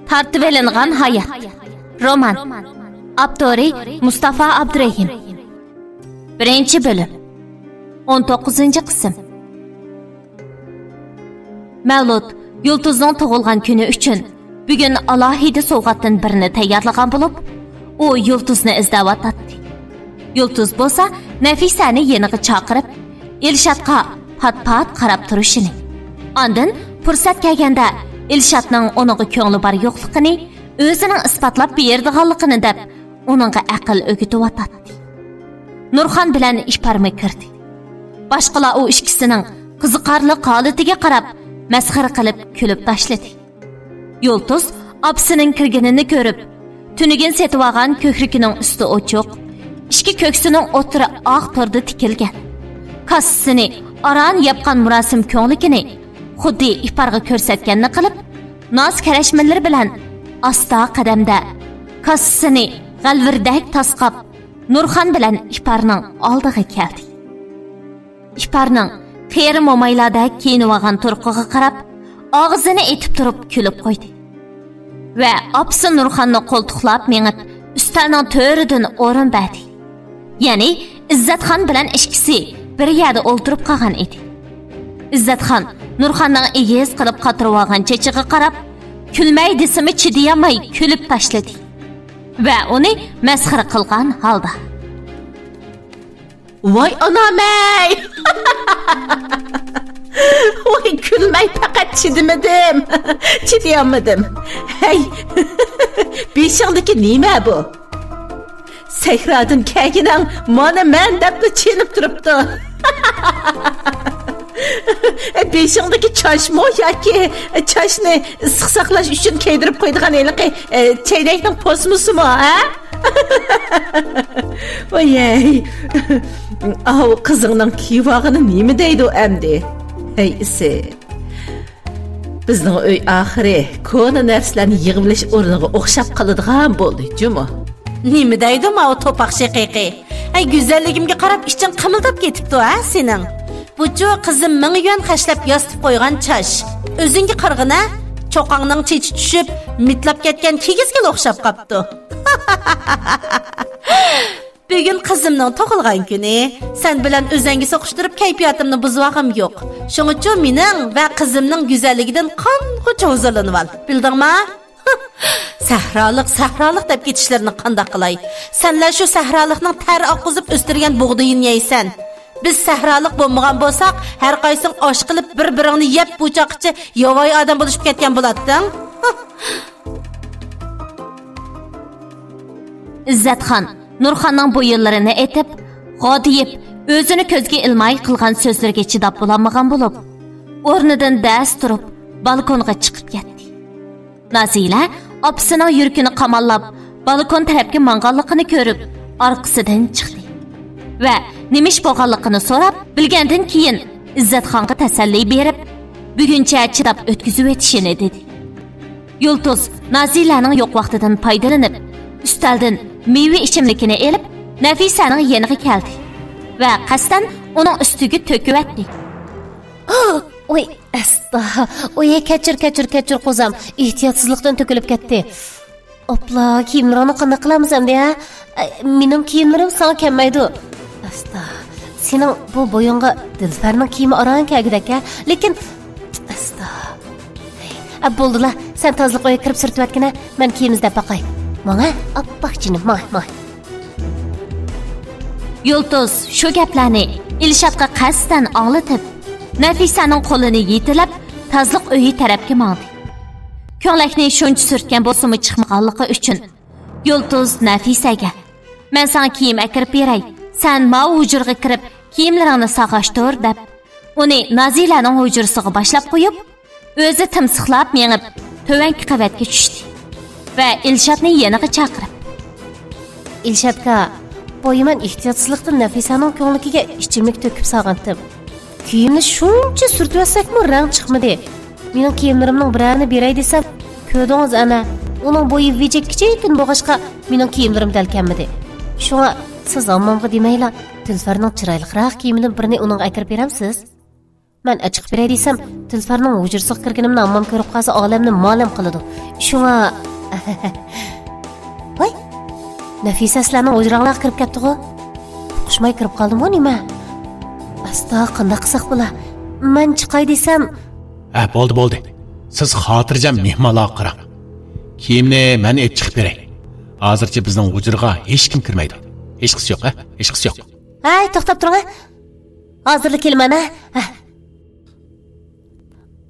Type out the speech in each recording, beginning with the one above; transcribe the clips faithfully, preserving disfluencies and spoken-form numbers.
تارتىۋېلىنغان ھايات. رومان. ئاپتورى مۇستافا ئابدۇرېھىم. بىرىنچى بۆلۈم. ئون توققۇزىنچى قىسىم. مەۋلۇت يۇلتۇزنىڭ تۇغۇلغان كۈنى ئۈچۈن بۈگۈن ئالاھىدە سوۋغاتتىن بىرنى تەييارلىغان بولۇپ، ئۇ يۇلتۇزنى ئىزدەۋاتاتتى. يۇلتۇز بولسا نەفىسەنى يېنىغا چاقىرىپ، ئىلشاتقا پات-پات قاراپ تۇرۇشىنى، ئاندىن پۇرسەت كەلگەندە ئىلشاتنىڭ ئۇنىڭغا كۆڭلى بار يوقلۇقىنى ئۆزىنىڭ ئىسپاتلاپ بېرىدىغانلىقىنى دەپ، ئۇنىڭغا ئەقىل ئۆگىتىۋاتاتتى. نۇرخان بىلەن ئىپارمۇ كىردى. باشقىلار ئۇ ئىككىسىنىڭ قىزىقارلىق ھالىتىگە قاراپ، مەسخىرە قىلىپ كۈلۈپ تاشلىدى. يۇلتۇز ئاپىسىنىڭ كىرگىنىنى كۆرۈپ، تۈنۈگۈن سېتىۋالغان كۆكرىكىنىڭ ئۈستى ئوچۇق، ئىچكى كۆكسىنىڭ ئوتتۇرا ئاق توردا تىكىلگەن، كاسىسىنى ئاران ياپقان مۇراسىم كۆڭلىكىنى خۇددى ئىپارغا كۆرسەتكەننى قىلىپ، ناز كەرەشمىلىرى بىلەن ئاستا قەدەمدە، كاسىسىنى غەلۋىردەك تاسقاپ، نۇرخان بىلەن ئىپارنىڭ ئالدىغا كەلدى. ئىپارنىڭ قېرى مومايلاردەك كىيىنىۋالغان تۇرقىغا قاراپ، ئاغزىنى ئېتىپ تۇرۇپ كۈلۈپ قويدى. ۋە ئاپىسى نۇرخاننى قولتۇقلاپ مېڭىپ، ئۈستەلنىڭ تۆرىدىن ئورۇن بەردى. يەنى ئىززەتخان بىلەن ئىككىسى بىر يەردە ئولتۇرۇپ قالغان ئىدى. ئىززەتخان نۇرخاننىڭ ئېگىز قىلىپ قاتۇرۇۋالغان چېچىغا قاراپ، كۈلمەي دېسىمۇ چىدىيالماي كۈلۈپ تاشلىدى ۋە ئۇنى مەسخىرە قىلغان ھالدا. ۋاي ئانام-ئەي! ۋاي، كۈلمەي پەقەت چىدىمىدىم. چىدىيالمىدىم. ھەي، بېشىڭدىكى نېمە بۇ؟ سەھرادىن كەلگىنىڭ مانا مەن دەپلا چېنىپ تۇرۇپتۇ. بېشىڭدىكى چاچمۇ ياكى چاچنى ئىسسىق ساقلاش ئۈچۈن كىيدۈرۈپ قويىدىغان ھېلىقى، ئە، چەينەكنىڭ پوسمىسىمۇ، ھە؟ ۋايەي. ئاۋۇ قىزىڭنىڭ كىيىۋالغىنى نېمە دەيدۇ ئەمدى؟ ھەي ئىسىت. بىزنىڭ ئۆي ئاخىرى كونا نەرسىلەرنى يىغىۋېلىش ئورنىغا ئوخشاپ قالىدىغان بولدى جۇمۇ. نېمە دەيدۇ ماۋۇ توپاق شېقىقى؟ ھەي، گۈزەللىكىمگە قاراپ ئىچىڭ قىمىلداپ كېتىپتۇ ھە سېنىڭ. بۇچۇ قىزىم مىڭ يۈەن خەجلەپ ياسىتىپ قويغان چاچ. ئۆزۈڭگە قارىغىنا، چوقاڭنىڭ چېچى چۈشۈپ، مىتلاپ كەتكەن كىگىزگىلا ئوخشاپ قاپتۇ. بۈگۈن قىزىمنىڭ تۇغۇلغان كۈنى. سەن بىلەن ئۆزەڭگە سوقۇشتۇرۇپ كەيپىياتىمنى بۇزۇۋالغۇم يوق. شۇڭىچۇ مېنىڭ ۋە قىزىمنىڭ گۈزەللىكىدىن قانغۇچە ھۇزۇرلىنىۋال. بىلدىڭما؟ سەھرالىق، سەھرالىق دەپ كېتىشلىرىنى قانداق قىلاي؟ سەنلەر شۇ سەھرالىقنىڭ تەر ئاققۇزۇپ ئۆستۈرگەن بۇغدىيىنى يەيسەن. بىز سەھرالىق بولمىغان بولساق، ھەر قايسىڭ ئاچ قېلىپ بىر-بىرىڭنى يەپ بۇ چاغقىچە ياۋايى ئادەم بولۇشۇپ كەتكەن بولاتتىڭ. ئىززەتخان نۇرخاننىڭ بويۇنلىرىنى ئېتىپ، غادىيىپ، ئۆزىنى كۆزگە ئىلماي قىلغان سۆزلىرىگە چىداپ بولالمىغان بولۇپ، ئورنىدىن دەس تۇرۇپ، بالكونغا چىقىپ كەتتى. نازىلە ئاپىسىنىڭ يۈرىكىنى قاماللاپ، بالكون تەرەپكە ماڭغانلىقىنى كۆرۈپ، ئارقىسىدىن چىقتى ۋە نېمە ئىش بولغانلىقىنى سوراپ بىلگەندىن كېيىن، ئىززەتخانغا تەسەللى بېرىپ، بۈگۈنچە چىداپ ئۆتكۈزۈۋېتىشىنى دېدى. يۇلتۇز نازىلەنىڭ يوق ۋاقتىدىن پايدىلىنىپ، ئۈستەلدىن مېۋە ئىچىملىكىنى ئېلىپ، نەفىسەنىڭ يېنىغا كەلدى ۋە قەستەن ئۇنىڭ ئۈستىگە تۆكۈۋەتتى. ۋوي، ئەستا. ۋوي، كەچۈر، كەچۈر، كەچۈر، قوزام. ئېھتىياتسىزلىقتىن تۆكۈلۈپ كەتتى. ئاپلا، كىيىملىرىڭنى قانداق قىلامىز ئەمدى، ھە؟ ئەي، مېنىڭ كىيىملىرىم ساڭا كەلمەيدۇ. ئاستا. سېنىڭ بۇ بويۇڭغا دىلفەرنىڭ كىيىمى ئاران كەلگۈدەك، ھە؟ لېكىن، ئاستا. ئە، بولدىلا، سەن تازىلىق ئۆيگە كىرىپ سۈرتۈۋەتكىنە، مەن كىيىم ئىزدەپ باقاي. ماڭە، ئاپپاق جېنىم، ماڭە، ماڭە. يۇلتۇز شۇ گەپلەرنى ئىلشاتقا قەستەن ئاڭلىتىپ، نەفىسەنىڭ قولىنى يېتىلەپ، تازىلىق ئۆيى تەرەپكە ماڭدى. كۆڭلەكنى شۇنچە سۈرتكەن بولسىمۇ چىقمىغانلىقى ئۈچۈن، يۇلتۇز نەفىسەگە، «مەن ساڭا كىيىم ئەكىرىپ بېرەي، سەن ماۋۇ ھۇجرىغا كىرىپ، كىيىملىرىڭنى ساغاشتۇر» دەپ، ئۇنى نازىلەنىڭ ھۇجرىسىغا باشلاپ قويۇپ، ئۆزى تىمسىقلاپ مېڭىپ، تۆۋەنكى قەۋەتكە چۈشتى ۋە ئىلشاتنى يېنىغا چاقىرىپ، «ئىلشاتكا، بايا مەن ئېھتىياتسىزلىقتىن نەفىسەنىڭ كۆڭلىكىگە ئىچىملىك تۆكۈپ سالغانتىم. كىيىمنى شۇنچە سۈرتۈۋەتسەكمۇ رەڭ چىقمىدى. مېنىڭ كىيىملىرىمنىڭ بىرەرىنى بېرەي دېسەم، كۆردىڭىز ئەنە، ئۇنىڭ بويى ۋىجىككىچە كىچىككىنە بولغاچقا، مېنىڭ كىيىملىرىم دەل كەلمىدى. شۇڭا سىز ھاممامغا دېمەيلا، دىلفەرنىڭ چىرايلىقراق كىيىمىدىن بىرنى ئۇنىڭغا ئەكىرىپ بېرەمسىز؟» مەن ئاچىقىپ بېرەي دېسەم، تىلفارنىڭ ھۇجرىسىغا كىرگىنىمنى ئاممام كۆرۈپ قالسا، ئالەمنى مالەم قىلىدۇ. شۇڭا، ۋاي، نەفىسە سىلەرنىڭ ھۇجراڭلارغا كىرىپ كەپتىغۇ؟ ئۇقۇشماي كىرىپ قالدىمغۇ نېمە؟ ئاستا، قانداق قىلساق بولا؟ مەن چىقاي دېسەم. ھە، بولدى، بولدى. سىز خاتىرجەم مېھمانلارغا قاراڭ. كىيىمنى مەن ئېلىپ چىقىپ بېرەي. ھازىرچە بىزنىڭ ھۇجرىغا ھېچكىم كىرمەيدۇ. ھېچقىسى يوق، ھە؟ ھېچقىسى يوق. ھەي، توختاپ تۇرۇڭ، ھە. ھازىرلا كېلىمەن، ھە. ھە.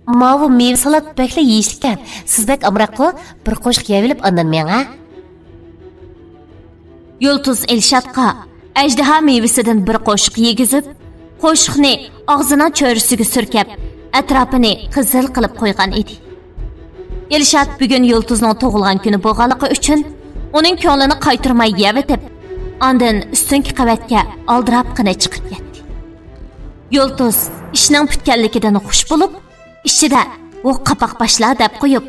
ماۋۇ مېۋە سالات بەكلا يېيىشلىككەن. سىز بەك ئامراققۇ، بىر قوشۇق يەۋېلىپ ئاندىن مېڭە. يۇلتۇز ئىلشاتقا ئەجدىھا مېۋىسىدىن بىر قوشۇق يېگۈزۈپ، قوشۇقنى ئاغزىنىڭ چۆرىسىگە سۈركەپ، ئەتراپىنى قىزىل قىلىپ قويغان ئىدى. ئىلشات بۈگۈن يۇلتۇزنىڭ تۇغۇلغان كۈنى بولغانلىقى ئۈچۈن، ئۇنىڭ كۆڭلىنى قايتۇرماي يەۋېتىپ، ئاندىن ئۈستۈنكى قەۋەتكە ئالدىراپقىنە چىقىپ كەتتى. يۇلتۇز ئىشنىڭ پۈتكەنلىكىدىن خۇش بولۇپ، ئىچىدە «ۋو قاپاق باشلا» دەپ قويۇپ،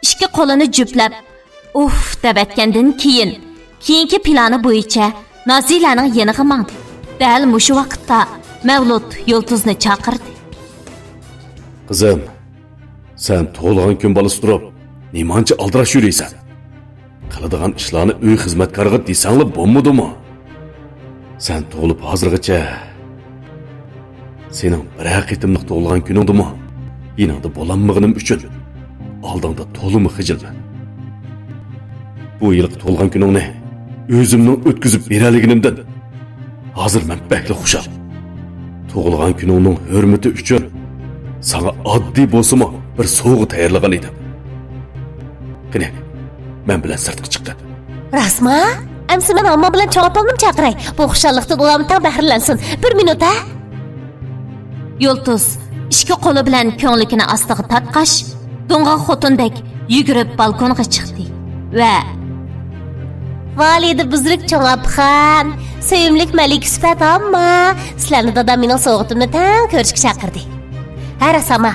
ئىككى قولىنى جۈپلەپ، «ئۇف» دەپ ئەتكەندىن كېيىن، كېيىنكى پىلانى بويىچە نازىلەنىڭ يېنىغا ماڭدى. دەل مۇشۇ ۋاقىتتا مەۋلۇت يۇلتۇزنى چاقىردى. قىزىم، سەن تۇغۇلغان كۈن بالىسى تۇرۇپ، نېمانچە ئالدىراش يۈرىسەن؟ قىلىدىغان ئىشلارنى ئۆي خىزمەتكارىغا دېسەڭلا بولمىدىمۇ؟ سەن تۇغۇلۇپ ھازىرغىچە سېنىڭ بىرەر قېتىملىق تۇغۇلغان كۈنۈڭدىمۇ يېنىڭدا بولالمىغىنىم ئۈچۈن ئالدىڭدا تولىمۇ خىجىلمەن. بۇ يىلقى تۇغۇلغان كۈنۈڭنى ئۆزۈمنىڭ ئۆتكۈزۈپ بېرەلىگىنىمدىن ھازىر مەن بەكلا خۇشال. تۇغۇلغان كۈنۈڭنىڭ ھۆرمىتى ئۈچۈن ساڭا ئاددىي بولسىمۇ بىر سوۋغا تەييارلىغان ئىدىم. قېنى، مەن بىلەن سىرتقا چىققىن. راستما؟ ئەمسە مەن ئامما بىلەن چوڭ ئاپامنىمۇ چاقىراي. بۇ خۇشاللىقتىن ئۇلارمۇ تەڭ بەھرىلەنسۇن. بىر مىنۇت، ھە؟ يۇلتۇز ئىككى قولى بىلەن كۆڭلىكىنى ئاستىغا تارتقاچ، دوڭغاق خوتۇندەك يۈگۈرۈپ بالكونغا چىقتى ۋە، ۋالىدە بۈزرۈك چوڭ ئاپىخان، سۆيۈملۈك مەلىكە سۈپەت ئامما، سىلەرنى دادام مېنىڭ سوۋغىتىمنى تەڭ كۆرۈشكە چاقىردى. ھە، راست ئامما.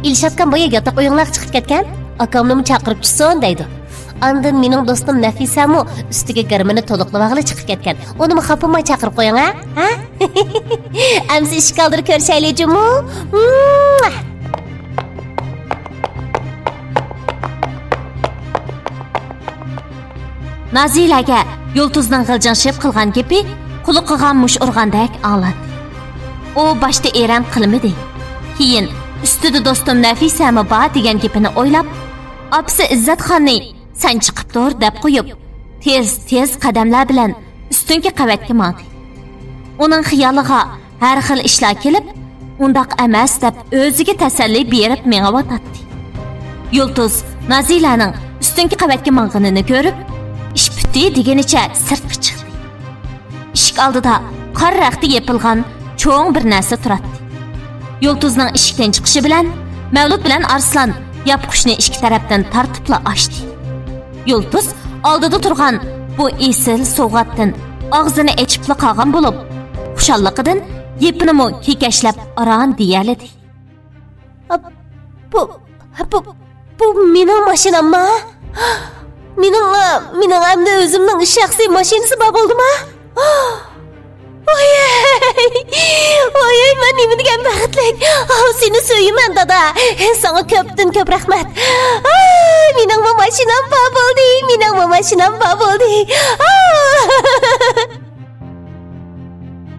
ئىلشاتكام بايا ياتاق ئۆيۈڭلارغا چىقىپ كەتكەن، ئاكامنىمۇ چاقىرىپ چۈشسۇن دەيدۇ. ئاندىن مېنىڭ دوستۇم نەفىسەمۇ ئۈستىگە گىرىمىنى تولۇقلىۋالغىلى چىقىپ كەتكەن. ئۇنىمۇ خاپىماي چاقىرىپ قويۇڭ، ھە؟ ھە؟ ئەمسە ئىشىك ئالدىدا كۆرۈشەيلى جۇمۇ. نازىلەگە يۇلتۇزنىڭ غىلجىڭشىپ قىلغان گېپى قۇلىقىغا مۇش ئۇرغاندەك ئاڭلاندى. ئۇ باشتا ئېرەن قىلمىدى. كېيىن ئۈستىدە دوستۇم نەفىسەمۇ بار دېگەن گېپىنى ئويلاپ، ئاپىسى ئىززەتخاننى «سەن چىقىپ تۇر» دەپ قويۇپ، تېز، تېز قەدەملەر بىلەن ئۈستۈنكى قەۋەتكە ماڭدى. ئۇنىڭ خىيالىغا ھەر خىل ئىشلار كېلىپ، ئۇنداق ئەمەس دەپ ئۆزىگە تەسەللى بېرىپ مېڭىۋاتاتتى. يۇلتۇز نازىلەنىڭ ئۈستۈنكى قەۋەتكە ماڭغىنىنى كۆرۈپ، ئىش پۈتتى دېگىنىچە سىرتقا چىقتى. ئىشىك ئالدىدا قارا رەختە يېپىلغان چوڭ بىر نەرسە تۇراتتى. يۇلتۇزنىڭ ئىشىكتىن چىقىشى بىلەن، مەۋلۇت بىلەن ئارسلان ياپقۇچنى ئىككى تەرەپتىن تارتىپلا ئاچتى. يۇلتۇز ئالدىدا تۇرغان بۇ ئېسىل سوۋغاتتىن ئاغزىنى ئېچىپلا قالغان بولۇپ، خۇشاللىقىدىن يېپىنىمۇ كېكەچلەپ ئاران دېيەلىدى. بۇ، بۇ، بۇ مېنىڭ ماشىنامما؟ مېنىڭ، مېنىڭ ئەمدى ئۆزۈمنىڭ شەخسىي ماشىنىسى بار بولدىما؟ ۋايەي! ۋايەي، مەن نېمە دېگەن بەختلىك! ئاۋۇ، سېنى سۆيىمەن، دادا! ساڭا كۆپتىن كۆپ رەھمەت! ئاي، مېنىڭمۇ ماشىنام بار بولدى! مېنىڭمۇ ماشىنام بار بولدى! ئاھ!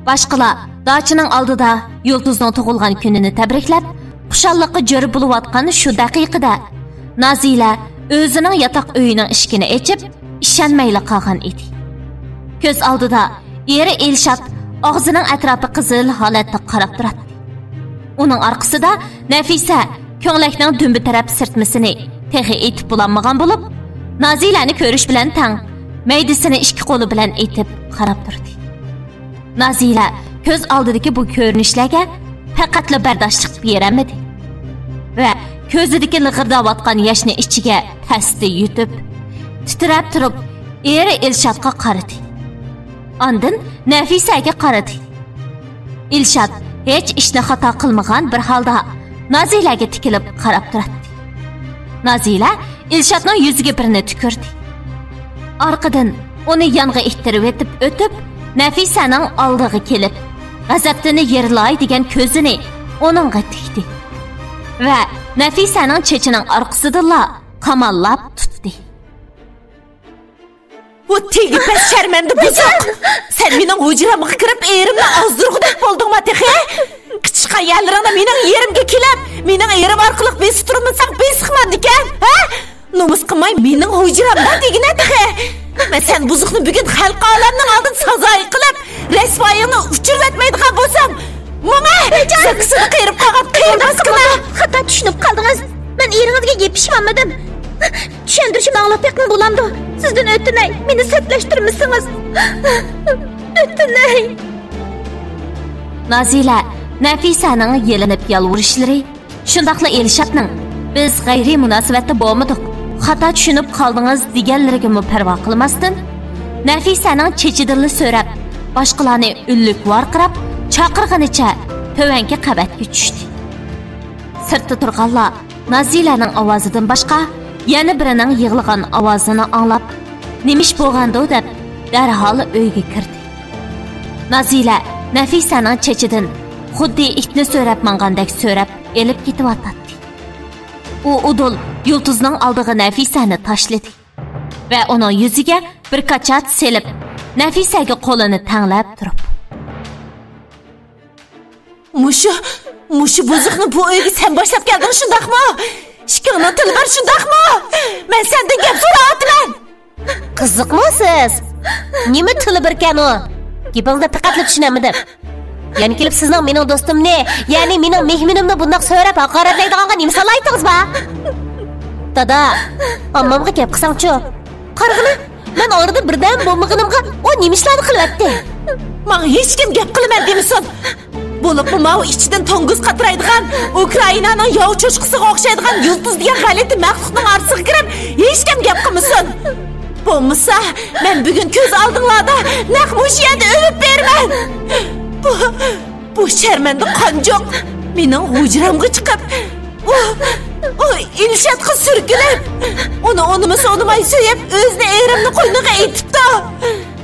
باشقىلار داچىنىڭ ئالدىدا يۇلتۇزنىڭ تۇغۇلغان كۈنىنى تەبرىكلەپ، خۇشاللىققا جۆر بولۇۋاتقان شۇ دەقىقىدە، نازىلە ئۆزىنىڭ ياتاق ئۆيىنىڭ ئىشىكىنى ئېچىپ، ئىشەنمەيلا قالغان ئىدى. كۆز ئالدىدا ئېرى ئىلشات ئاغزىنىڭ ئەتراپى قىزىل ھالەتتە قاراپ تۇراتتى. ئۇنىڭ ئارقىسىدا نەفىسە كۆڭلەكنىڭ دۈمبە تەرەپ سىرتمىسىنى تېخى ئېتىپ بولالمىغان بولۇپ، نازىلەنى كۆرۈش بىلەن تەڭ مەيدىسىنى ئىككى قولى بىلەن ئېتىپ قاراپ تۇردى. نازىلە كۆز ئالدىدىكى بۇ كۆرۈنۈشلەرگە پەقەتلا بەرداشلىق بېرەلمىدى ۋە كۆزىدىكى لىغىرداۋاتقان ياشنى ئىچىگە تەستە يۇتۇپ، تىترەپ تۇرۇپ، ئېرى ئىلشاتقا قارىدى. ئاندىن نەفىسەگە قارىدى. ئىلشات ھېچ ئىشنى خاتا قىلمىغان بىر ھالدا نازىلەگە تىكىلىپ قاراپ تۇراتتى. نازىلە ئىلشاتنىڭ يۈزىگە بىرنى تۈكۈردى. ئارقىدىن ئۇنى يانغا ئىتتىرىۋېتىپ ئۆتۈپ، نەفىسەنىڭ ئالدىغا كېلىپ، غەزەپتىن يېرىلاي دېگەن كۆزىنى ئۇنىڭغا تىكتى ۋە نەفىسەنىڭ چېچىنىڭ ئارقىسىدىنلا قاماللاپ تۇتتى. بۇ تېگى پەس شەرمەندە بۇزۇق! سەن مېنىڭ ھۇجرامغا كىرىپ، ئېرىمنى ئازدۇرغۇدەك بولدۇڭما تېخى؟ قىچىشقان يەرلىرىڭنى مېنىڭ ئېرىمگە كېلىپ، مېنىڭ ئېرىم ئارقىلىق بېسىپ تۇرمىساڭ، بېسىقمامدىكەن، ھە؟ نومۇس قىلماي مېنىڭ ھۇجرامدا دېگىنە تېخى! مەن سەن بۇزۇقنى بۈگۈن خەلقى ئالەمنىڭ ئالدىدا سازايى قىلىپ، رەسۋايىڭنى ئۇچۇرۇۋەتمەيدىغان بولسام، ماڭا زاكىسىدا قېرىپ قالغان قېرىنداشكىنا! خاتا چۈشىنىپ قالدىڭىز. مەن ئېرىڭىزگە يېپىشمامىدىم. چۈشەندۈرۈشۈم ئاڭلىق بېقىڭ بولامدۇ؟ سىزدىن ئۆتۈنەي، مېنى سەتلەشتۈرمىسىڭىز. ئۆتۈنەي. نازىلە، نەفىسەنىڭ يېلىنىپ يالۋۇرۇشلىرى، شۇنداقلا ئىلشاتنىڭ «بىز غەيرىي مۇناسىۋەتتە بولمىدۇق، خاتا چۈشىنىپ قالدىڭىز» دېگەنلىرىگىمۇ پەرۋا قىلماستىن، نەفىسەنىڭ چېچىدىنلا سۆرەپ، باشقىلارنى ئۈنلۈك ۋارقىراپ چاقىرغىنىچە تۆۋەنكى قەۋەتكە چۈشتى. سىرتتا تۇرغانلار نازىلەنىڭ ئاۋازىدىن باشقا يەنە بىرىنىڭ يىغلىغان ئاۋازىنى ئاڭلاپ، «نېمە ئىش بولغاندۇ؟» دەپ، دەرھال ئۆيگە كىردى. نازىلە نەفىسەنىڭ چېچىدىن خۇددى ئىتنى سۆرەپ ماڭغاندەك سۆرەپ ئېلىپ كېتىۋاتاتتى. ئۇ ئۇدۇل يۇلتۇزنىڭ ئالدىغا نەفىسەنى تاشلىدى ۋە ئۇنىڭ يۈزىگە بىر كاچات سېلىپ، نەفىسەگە قولىنى تەڭلەپ تۇرۇپ، مۇشۇ، مۇشۇ بۇزۇقنى بۇ ئۆيگە سەن باشلاپ كەلدىڭ، شۇنداقمۇ؟ ئىككىڭنىڭ تىلى بار، شۇنداقمۇ؟ مەن سەندىن گەپ سوراۋاتىمەن. قىزىقمۇ سىز؟ نېمە تىلى باركەن ئۇ؟ گېپىڭىزنى پەقەتلا چۈشىنەلمىدىم. يەنە كېلىپ سىزنىڭ مېنىڭ دوستۇمنى، يەنى مېنىڭ مېھمىنىمنى بۇنداق سۆرەپ ھاقارەتلەيدىغانغا نېمە سالاھىيىتىڭىز بار؟ دادا، ئاممامغا گەپ قىلساڭچۇ؟ قارىغىنا، مەن ئارىدا بىردەم بولمىغىنىمغا ئۇ نېمە ئىشلارنى قىلىۋەتتى؟ ماڭا ھېچكىم گەپ قىلىمەن دېمىسۇن. بولۇپمۇ ماۋۇ ئىچىدىن توڭگۇز قاترايدىغان، ئۇكرائىنانىڭ ياۋا چوشقىسىغا ئوخشايدىغان يۇلتۇز دېگەن غەلىتە مەخلۇقنىڭ ئارىسىغا كىرىپ، ھېچكىم گەپ قىلمىسۇن. بولمىسا، مەن بۈگۈن كۆز ئالدىڭلاردا نەق مۇشۇ يەردە ئۆلۈپ بېرىمەن. بۇ، بۇ شەرمەندە قانجۇق مېنىڭ ھۇجرامغا چىقىپ، ئۇ، ئۇ ئىلشاتقا سۈركىلىپ، ئۇنى ئۇنىمىسا ئۇنىماي سۆيۈپ، ئۆزىنى ئېرىمنى قوينىغا ئېتىپتۇ.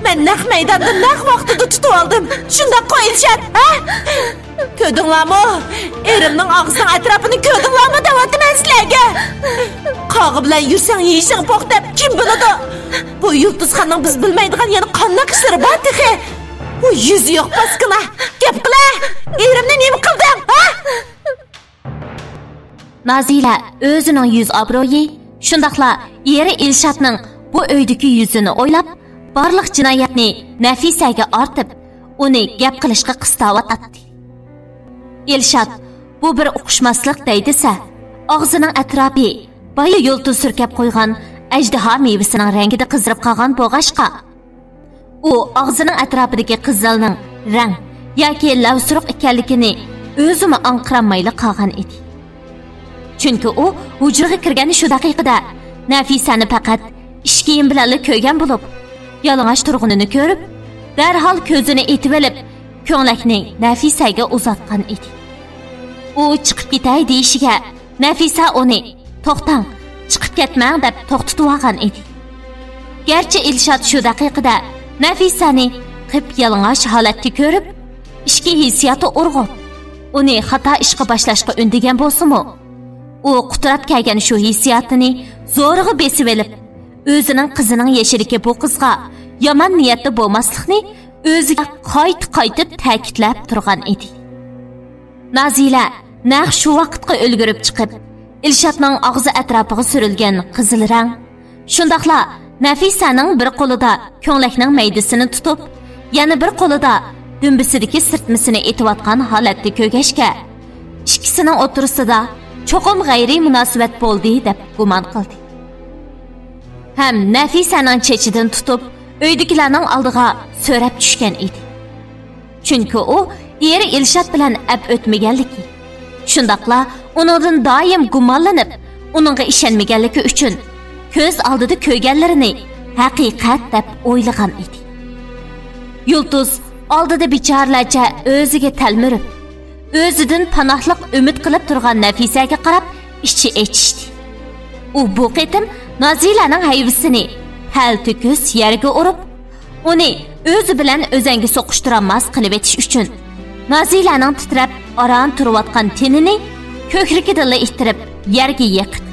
مەن نەق مەيداندا نەق ۋاقتىدا تۇتۇۋالدىم. شۇنداققۇ، ئىلشات، ھە؟ كۆردۈڭلارمۇ؟ ئېرىمنىڭ ئاغزىنىڭ ئەتراپىنى كۆردۈڭلارمۇ دەۋاتىمەن سىلەرگە. قاغا بىلەن يۈرسەڭ يېشىڭ پوق دەپ كىم بىلىدۇ؟ بۇ يۇلتۇزخاننىڭ بىز بىلمەيدىغان يەنە قانداق ئىشلىرى بار تېخى؟ بۇ يۈزى يوق پاسكىنا! گەپ قىلە! ئېرىمنى نېمە قىلدىڭ، ھە؟ نازىلە ئۆزىنىڭ يۈز ئابرۇيى، شۇنداقلا ئېرى ئىلشاتنىڭ بۇ ئۆيدىكى يۈزىنى ئويلاپ، بارلىق جىنايەتنى نەفىسەگە ئارتىپ، ئۇنى گەپ قىلىشقا قىستاۋاتاتتى. ئىلشات بۇ بىر ئۇقۇشماسلىق دەي دېسە، ئاغزىنىڭ ئەتراپى بايا يۇلتۇز سۈركەپ قويغان ئەجدىھا مېۋىسىنىڭ رەڭگىدە قىزىرىپ قالغان بولغاچقا، ئۇ ئاغزىنىڭ ئەتراپىدىكى قىزىلنىڭ رەڭ ياكى لەۋسۇرۇق ئىكەنلىكىنى ئۆزىمۇ ئاڭقىرالمايلا قالغان ئىدى. چۈنكى ئۇ ھۇجرىغا كىرگەن شۇ دەقىقىدە نەفىسەنى پەقەت ئىش كىيىم بىلەنلا كۆرگەن بولۇپ، يالىڭاچ تۇرغىنىنى كۆرۈپ، دەرھال كۆزىنى ئېتىۋېلىپ، كۆڭلەكنى نەفىسەگە ئۇزاتقان ئىدى. ئۇ چىقىپ كېتەي دېيىشىگە، نەفىسە ئۇنى «توختاڭ، چىقىپ كەتمەڭ» دەپ توختىتىۋالغان ئىدى. گەرچە ئىلشات شۇ دەقىقىدە نەفىسەنى قىپيالىڭاچ ھالەتتە كۆرۈپ، ئىچكى ھېسسىياتى ئۇرغۇپ، ئۇنى خاتا ئىشقا باشلاشقا ئۈندىگەن بولسىمۇ، ئۇ قۇتراپ كەلگەن شۇ ھېسسىياتىنى زورىغا بېسىۋېلىپ، ئۆزىنىڭ قىزىنىڭ يېشىدىكى بۇ قىزغا يامان نىيەتتە بولماسلىقنى ئۆزىگە قايتا-قايتا تەكىتلەپ تۇرغان ئىدى. نازىلە نەق شۇ ۋاقىتقا ئۈلگۈرۈپ چىقىپ، ئىلشاتنىڭ ئاغزى ئەتراپىغا سۈرۈلگەن قىزىل رەڭ، شۇنداقلا نەفىسەنىڭ بىر قولىدا كۆڭلەكنىڭ مەيدىسىنى تۇتۇپ، يەنە بىر قولىدا دۈمبىسىدىكى سىرتمىسىنى ئېتىۋاتقان ھالەتتە كۆرگەچكە، ئىككىسىنىڭ ئوتتۇرىسىدا چوقۇم غەيرىي مۇناسىۋەت بولدى دەپ گۇمان قىلدى. ھەم نەفىسەنىڭ چېچىدىن تۇتۇپ، ئۆيدىكىلەرنىڭ ئالدىغا سۆرەپ چۈشكەن ئىدى. چۈنكى ئۇ ئېرى ئىلشات بىلەن ئەپ ئۆتمىگەنلىكى، شۇنداقلا ئۇنىڭدىن دائىم گۇمانلىنىپ، ئۇنىڭغا ئىشەنمىگەنلىكى ئۈچۈن، كۆز ئالدىدا كۆرگەنلىرىنى ھەقىقەت دەپ ئويلىغان ئىدى. يۇلتۇز ئالدىدا بىچارىلەرچە ئۆزىگە تەلمۈرۈپ، ئۆزىدىن پاناھلىق ئۈمىد قىلىپ تۇرغان نەفىسەگە قاراپ ئىچى ئېچىشتى. ئۇ بۇ قېتىم نازىلەنىڭ ھەيۋىسىنى پەلتۆكۈس يەرگە ئۇرۇپ، ئۇنى ئۆزى بىلەن ئۆزەڭگە سوقۇشتۇرالماس قىلىۋېتىش ئۈچۈن، نازىلەنىڭ تىترەپ ئاران تۇرۇۋاتقان تېنىنى كۆكرىكىدىنلا ئىتتىرىپ يەرگە يىقىپ